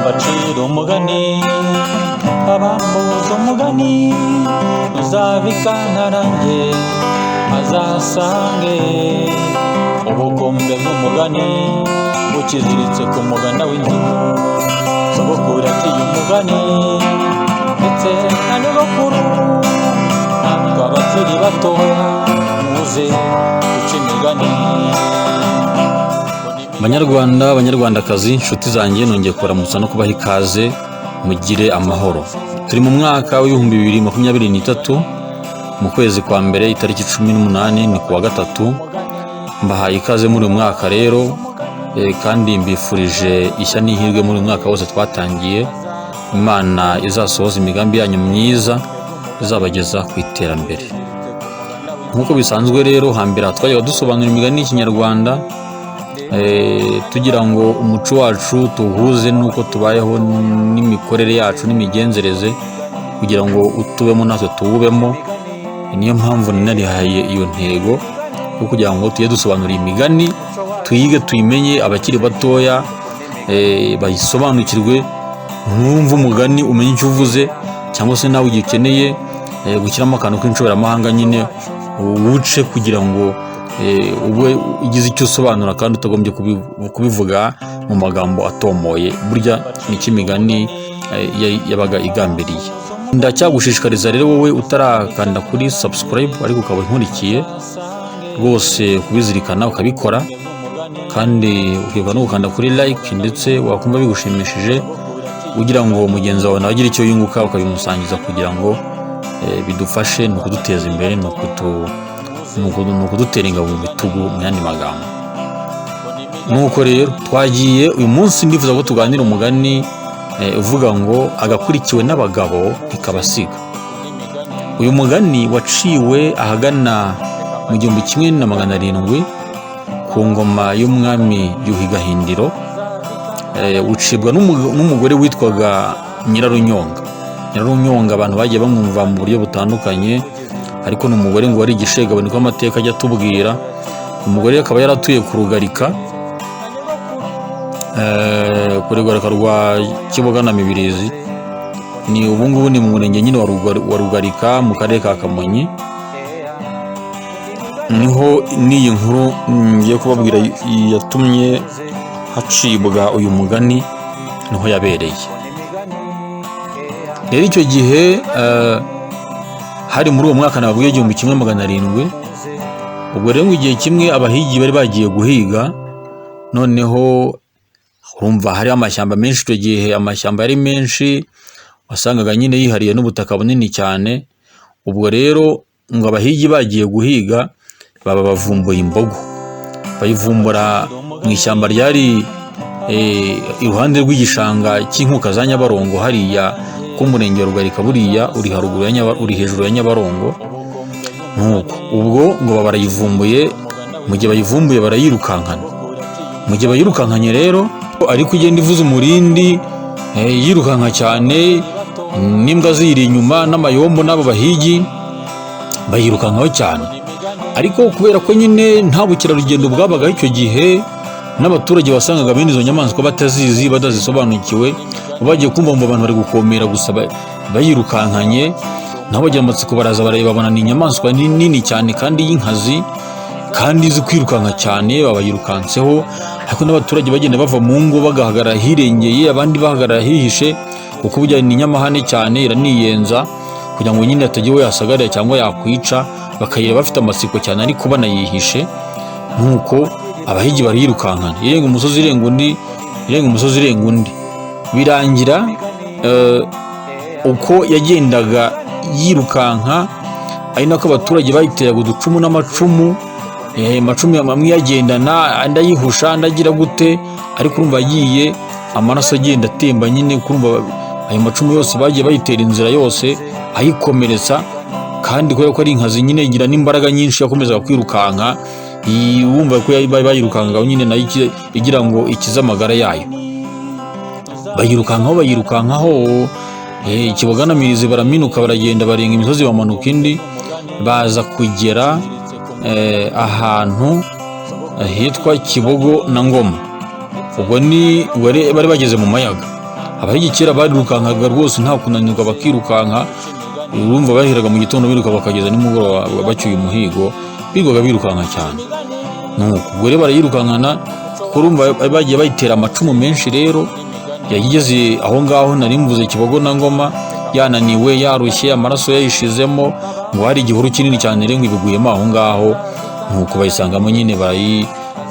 Mbacira umugani, abambuza umugani, uzabikantarange azasange ubukombe bw'umugani bukiziritse ku muganda w'inzu. Sogokuru yaciye umugani ndetse na nyogokuru, natwe abakiri batoya muze duce imigani. Banyarwanda, banyarwandakazi, inshuti zanjye, nongeye kubaramutsa no kubaha ikaze. Mugire amahoro. Turi mu mwaka wa 2023, mu kwezi kwa mbere, itariki 18, ni ku wa gatatu. Mbahaye ikaze muri uyu mwaka rero, kandi mbifurije ishya n'ihirwe muri uyu mwaka wose twatangiye. Imana izasohoza imigambi yanyu myiza izabageza ku iterambere. Nk'uko bisanzwe rero, hambere aha twajyaga dusobanura imigani y'Ikinyarwanda, tugira ngo umuco wacu tuwuhuze n'uko tubayeho n'imikorere yacu n'imigenzereze, kugira ngo utubemo natwe tuwubemo. Niyo mpamvu narihaye iyo ntego yo kugira ngo tujye dusobanura imigani, tuyige, tuyimenye, abakiri batoya bayisobanukirwe. Mwumve umugani, umenye icyo uvuze, cyangwa se nawe igihe ukeneye gushyiramo akantu k'inshoberamahanga nyine uwuce, kugira ngo ube ugize icyo usobanura kandi utagombye kubivuga mu magambo atomoye. Burya nicyo imigani yabaga igambiriye. Ndacyagushishikariza rero, wowe utarakanda kuri subscribe ariko ukaba unkurikiye, rwose kubizirikana ukabikora, kandi ukibuka no gukanda kuri like, ndetse wakumva bigushimishije, ugira ngo mugenzi wawe nawe agire icyo yunguka, ukabimusangiza, kugira ngo bidufashe. Ni ukuduteza imbere, ni ukudutera ingabo mu bitugu, mu yandi magambo. Nuko rero twagiye. Uyu munsi ndifuza ko tuganira umugani uvuga ngo "Agakurikiwe n'abagabo ntikabasiga". Uyu mugani waciwe ahagana mu 1700 ku ngoma y'umwami Yuhi Gahindiro, ucibwa n'umugore witwaga Nyirarunyonga. Nyirarunyonga abantu bagiye bamwumva mu buryo butandukanye, ariko ni umugore ngo wari igishegabo, niko amateka ajya atubwira. Umugore akaba yaratuye ku Rugarika, ku Rugarika rwa Kiboga na Mibirizi, ni ubungubu ni mu murenge nyine wa Rugarika, mu karere ka Kamonyi. Niho n'iyi nkuru ngiye kubabwira yatumye hacibwa uyu mugani, niho yabereye. Rero icyo gihe hari muri uwo mwaka nababwiye, 1700. Ubwo rero ngo igihe kimwe abahigi bari bagiye guhiga. Noneho urumva hari amashyamba menshi icyo gihe, amashyamba yari menshi, wasangaga nyine yihariye n'ubutaka bunini cyane. Ubwo rero ngo abahigi bagiye guhiga, baba bavumbuye imbogo, bayivumbura mu ishyamba ryari iruhande rw'igishanga cy'inkuka za Nyabarongo, hariya k'umurenge wa Rugarika. Buriya uri haruguru ya uri hejuru ya Nyabarongo. Nuko ubwo ngo baba barayivumbuye. Mu gihe bayivumbuye, barayirukankana. Mu gihe bayirukankanye rero, ariko igenda ivuza umurindi, yirukanka cyane, n'imbwa ziyiri inyuma n'amayombo, n'abo bahigi bayirukankaho cyane. Ariko kubera ko nyine nta bukerarugendo bwabagaho icyo gihe, n'abaturage wasangaga bene izo nyamaswa batazizi, batazisobanukiwe, bagiye kumva ngo abantu bari gukomera gusa bayirukankanye, nabo bagira amatsiko, baraza bareba, babona ni inyamaswa nini cyane kandi y'inkazi kandi izi kwirukanka cyane. Babayirukanseho, ariko n'abaturage bagenda bava mu ngo bagahagarara hirengeye, abandi bahagarara hihishe, kuko burya ni inyamahane cyane, iraniyenza, kugira ngo nyine hatagira uwo yasagarira cyangwa yakwica. Bakayireba bafite amatsiko cyane ariko banayihishe. Nuko abahigi bariyirukankana, irenga umusozi irenga undi, irenga umusozi irenga undi, birangira uko yagendaga yirukanka ari nako abaturage bayiteraga uducumu n'amacumu, amacumu amwe yagendana, andi ayihusha, andi agira gute. Ariko urumva yagiye amaraso agenda atemba nyine, kurumva ayo macumu yose bagiye bayitera inzira yose ayikomeretsa. Kandi kubera ko ari inkazi nyine, igira n'imbaraga nyinshi, yakomezaga kwirukanka. Wumva ko bayirukanka nyine nayo igira ngo ikize amagara yayo. Bayirukankaho, bayirukankaho, Ikiboga na Mirizi, baraminuka, baragenda, barenga imisozi, bamanuka indi, baza kugera ahantu hitwa Kibogo na Ngoma. Ubwo ni bari bageze mu Mayaga. Abahigi kera barirukankaga rwose nta kunanirwa, bakirukanka. Urumva baheraga mu gitondo biruka bakageza nimugoroba bacyuye umuhigo, birirwaga birukanka cyane. Nuko ubwo rero barayirukankana, kuko urumva bagiye bayitera amacumu menshi. Rero yageze aho ngaho nari mvuze Kibogo na Ngoma, yananiwe, yarushye, amaraso yayishizemo, ngo hari igihuru kinini cyane rero ngo ibiguyemo aho ngaho. Nuko bayisangamo nyine,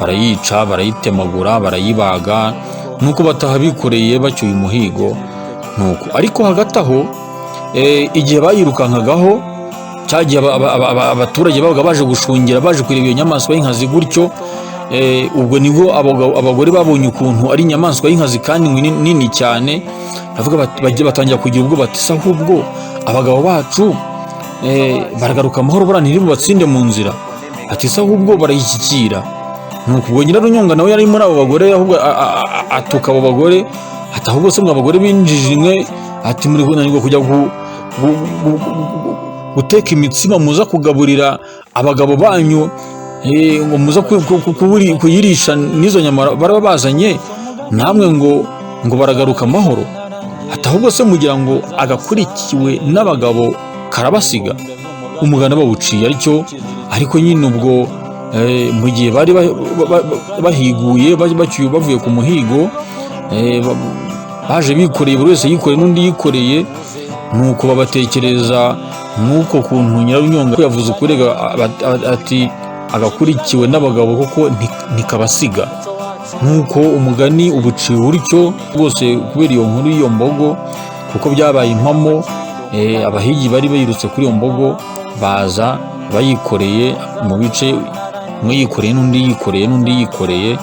barayica, barayitemagura, barayibaga, nuko bataha bikoreye bacyuye umuhigo. Nuko ariko hagati aho, igihe bayirukankagaho, cyagihe abaturage babaga baje gushungera, baje kureba iyo nyamaswa y'inkazi gutyo. Ubwo nibwo abagore babonye ukuntu ari inyamaswa y'inkazi kandi ngo nini cyane, bavuga batangira kugira ubwoba bati: "Se ahubwo abagabo bacu baragaruka amahoro? Buriya ntiribubatsinde mu nzira?" Ati: "Se ahubwo barayishyikira?" Nuko ubwo Nyirarunyonga nawe yari muri abo bagore, ahubwo atuka abo bagore, ati: "Ahubwo se mwe abagore binjije mwe," ati, "muri kunanirwa kujya guteka imitsima muza kugaburira abagabo banyu, ngo muza kuyirisha n'izo nyama baraba bazanye namwe, ngo baragaruka amahoro?" Ati: "Ahubwo se mugira ngo agakurikiwe n'abagabo karabasiga?" Umuganda bawuciye aricyo. Ariko nyine ubwo mu gihe bari bahiguye, bacyuye bavuye ku muhigo, baje bikoreye, buri wese yikoreye n'undi yikoreye. Nuko babatekereza nk'uko kuntu Nyirarunyonga yavuze ukuri, ati: "Agakurikiwe n'abagabo kuko ntikabasiga." Nk'uko umugani ubuciye utyo rwose kubera iyo nkuru y'iyo mbogo, kuko byabaye impamo. Abahigi bari birutse kuri iyo mbogo, baza bayikoreye mu bice, umwe yikoreye n'undi yikoreye n'undi yikoreye,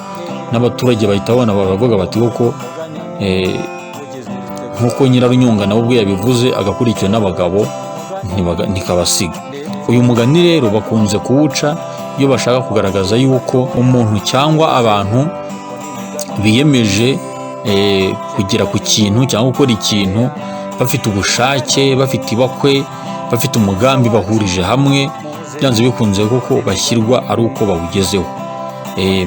n'abaturage bahita babona baravuga bati: "Koko, nk'uko Nyirarunyonga nawe ubwe yabivuze, agakurikiwe n'abagabo ntikabasiga." Uyu mugani rero bakunze kuwuca iyo bashaka kugaragaza yuko umuntu cyangwa abantu biyemeje kugera ku kintu cyangwa gukora ikintu bafite ubushake, bafite ibakwe, bafite umugambi bahurije hamwe, byanze bikunze kuko bashyirwa ari uko bawugezeho.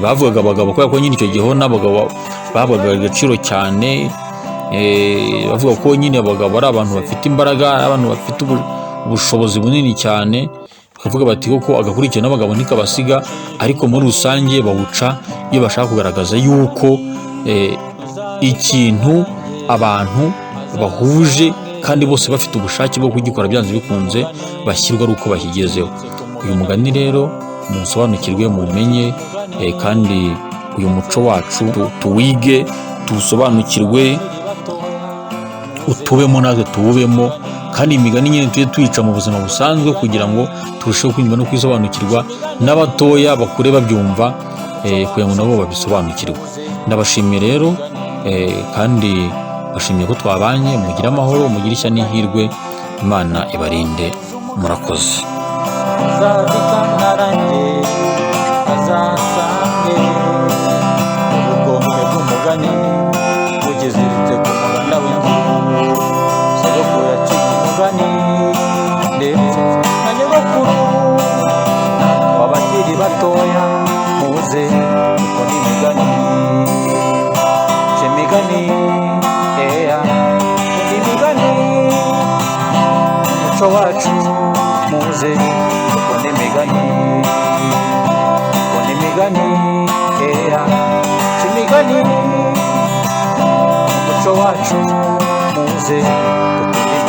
Bavugaga abagabo kubera ko nyine icyo gihe ho n'abagabo bahabwaga agaciro cyane. Bavuga ko nyine abagabo ari abantu bafite imbaraga, ari abantu bafite ubushobozi bunini cyane. Bakavuga bati: "Koko agakurikiwe n'abagabo ntikabasiga." Ariko muri rusange bawuca iyo bashaka kugaragaza yuko ikintu abantu bahuje kandi bose bafite ubushake bwo kugikora, byanze bikunze bashyirwa ari uko bakigezeho. Uyu mugani rero muwusobanukirwe, muwumenye, kandi uyu muco wacu tuwige, tuwusobanukirwe, utubemo natwe tuwubemo. Kandi imigani nyine tujye tuyica mu buzima busanzwe kugira ngo turusheho kumva no kwisobanukirwa, n'abatoya bakure babyumva, kugira ngo nabo babisobanukirwe. Ndabashimiye rero, kandi bashimiye ko twabanye. Mugire amahoro, mugire ishya n'ihirwe, Imana ibarinde. Murakoze. Uzabikanarange azasange ubukombe bw'umugani bugiziritse ku muganda w'inzu. Sogokuru yaciye umugani ndetse na nyogokuru. Natwe abakiri batoya muze dukore imigani. Ca imigani, eya, imigani, umuco wacu. Muze dukore imigani, dukore imigani, eya, ca imigani, umuco wacu. Muze dukore.